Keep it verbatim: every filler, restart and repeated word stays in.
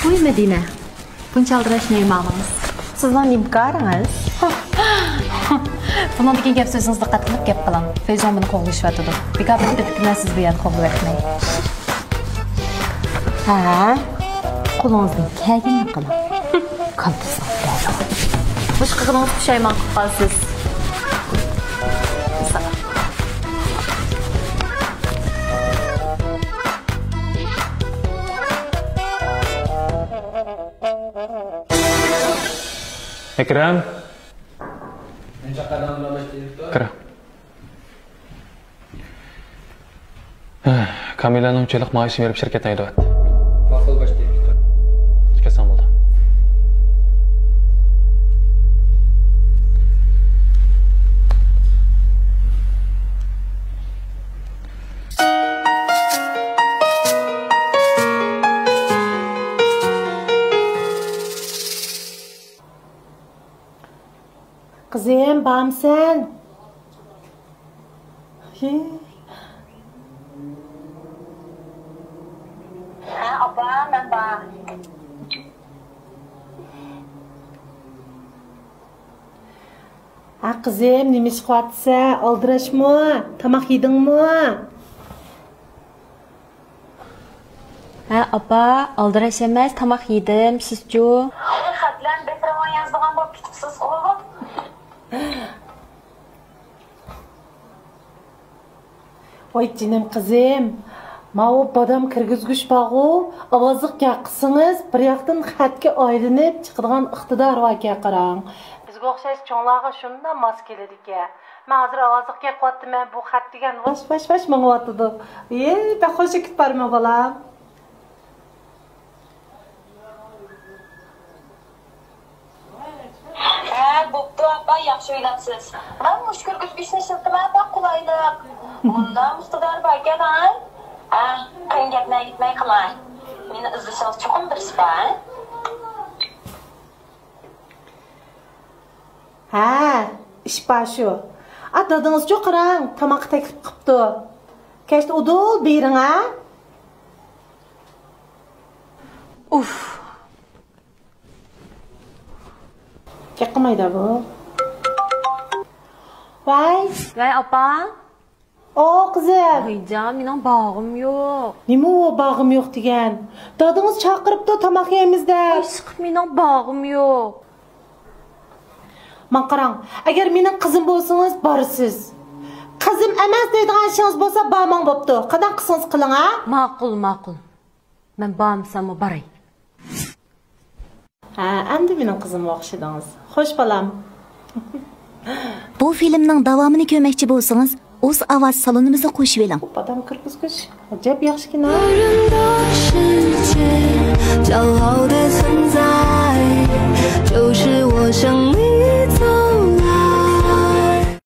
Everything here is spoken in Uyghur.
ۋۇي مەدىنە، بۇنچە ئالدىراش نېمە ئالدىڭىز؟ سىزنىڭ نېمە كارىڭىز؟ بۇنىڭدىن كېيىن گەپ سۆزىڭىزنى دىققەت قىلىپ گەپ قىلىڭ. فېيزۇڭ مېنى قوغلىشىۋاتىدۇ. بىكار بىر تېپىپتىمەن سىز بۇ يەردە قوغلىۋەتمەي. ھە، قولىڭىزدىن كەلگىنىنى قىلىڭ. كالتىسىڭىز بەزى. مۇشۇ قىلغىنىڭىز پۇشايمان قىلىپ قالىسىز. ئەكرەم. كىر. كامىلانىڭ ئۈچ ئايلىق مائاشىنى بېرىپ شىركەتتىن ھەيدەۋەت. ماقۇل، باش دىرېكتور. كەتسەڭ بولدى. قىزىم، بارمسەن؟ ھى. ھە، ئاپا، مەن بار. ھە، قىزىم، نېمە ئىش قىلىۋاتىسەن؟ ئالدىراشمۇ؟ تاماق يېدىڭمۇ؟ ھە، ئاپا، ئالدىراش ئەمەس، تاماق يېدىم، سىزچۇ؟ ئۇ خەتلەرنى بەك راۋان يازىدىغان بولۇپ كېتىپسىزغۇ. ۋاي جېنىم قىزىم، ماۋۇ بادام كىرگۈزگۈچ بارغۇ، ئاۋازلىق گەپ قىلسىڭىز، بىر ياقتىن خەتكە ئايلىنىپ چىقىدىغان ئىقتىدار باركەن قاراڭ. بىزگە ئوخشاش چوڭلارغا شۇنداق ماس كېلىدىكەن. مەن ھازىر ئاۋازلىق گەپ قىلىۋاتىمەن، بۇ خەت دېگەن ۋاش ۋاش ۋاش ماڭىۋاتىدۇ. ئېي، بەك خوش كېتىپ بارىمەن بالام. ھە، بوپتۇ ئاپا، ياخشى ئويلاپسىز. مەن مۇشۇ كىرگۈزگۈچنى ئىشلىتىمەن، بەك قولايلىق. مۇنداق ئىقتىدار باركەن ھاي. ھە، قېنى گەپنى ئەگىتمەي قىلاي. مېنى ئىزدىشىڭىز چوقۇم بىر ئىش بار ھە؟ ھە، ئىش بار شۇ. ئا، دادىڭىزچۇ قاراڭ، تاماققا تەكلىپ قىپتۇ. كەچتە ئۇدۇل بېرىڭ ھە. ئۇف. گەپ قىلمايدۇ بۇ. ۋاي. ۋاي ئاپا. ئو قىزىم. ۋايجان، مېنىڭ بارغۇم يوق. نېمە ئۇ بارغۇم يوق دېگەن؟ دادىڭىز چاقىرىپتۇ تاماق يەيمىز دەپ. ئىشقىلىپ مېنىڭ بارغۇم يوق. ماڭا قاراڭ، ئەگەر مېنىڭ قىزىم بولسىڭىز بارىسىز. قىزىم ئەمەس دەيدىغان ئىشىڭىز بولسا بارماڭ بوپتۇ. قانداق قىلسىڭىز قىلىڭ ھە. ماقۇل، ماقۇل. مەن بارمىساممۇ باراي. ھە، ئەمدى مېنىڭ قىزىمغا ئوخشىدىڭىز. خوش بالام. بۇ فىلىمنىڭ داۋامىنى كۆرمەكچى بولسىڭىز، ئوز ئاۋاز سالونىمىزنى قوشۇۋېلىڭ. بادام كىرگۈزگۈچ. ئەجەب ياخشى كىنو. قېرىنداشىمچە جالاۋدا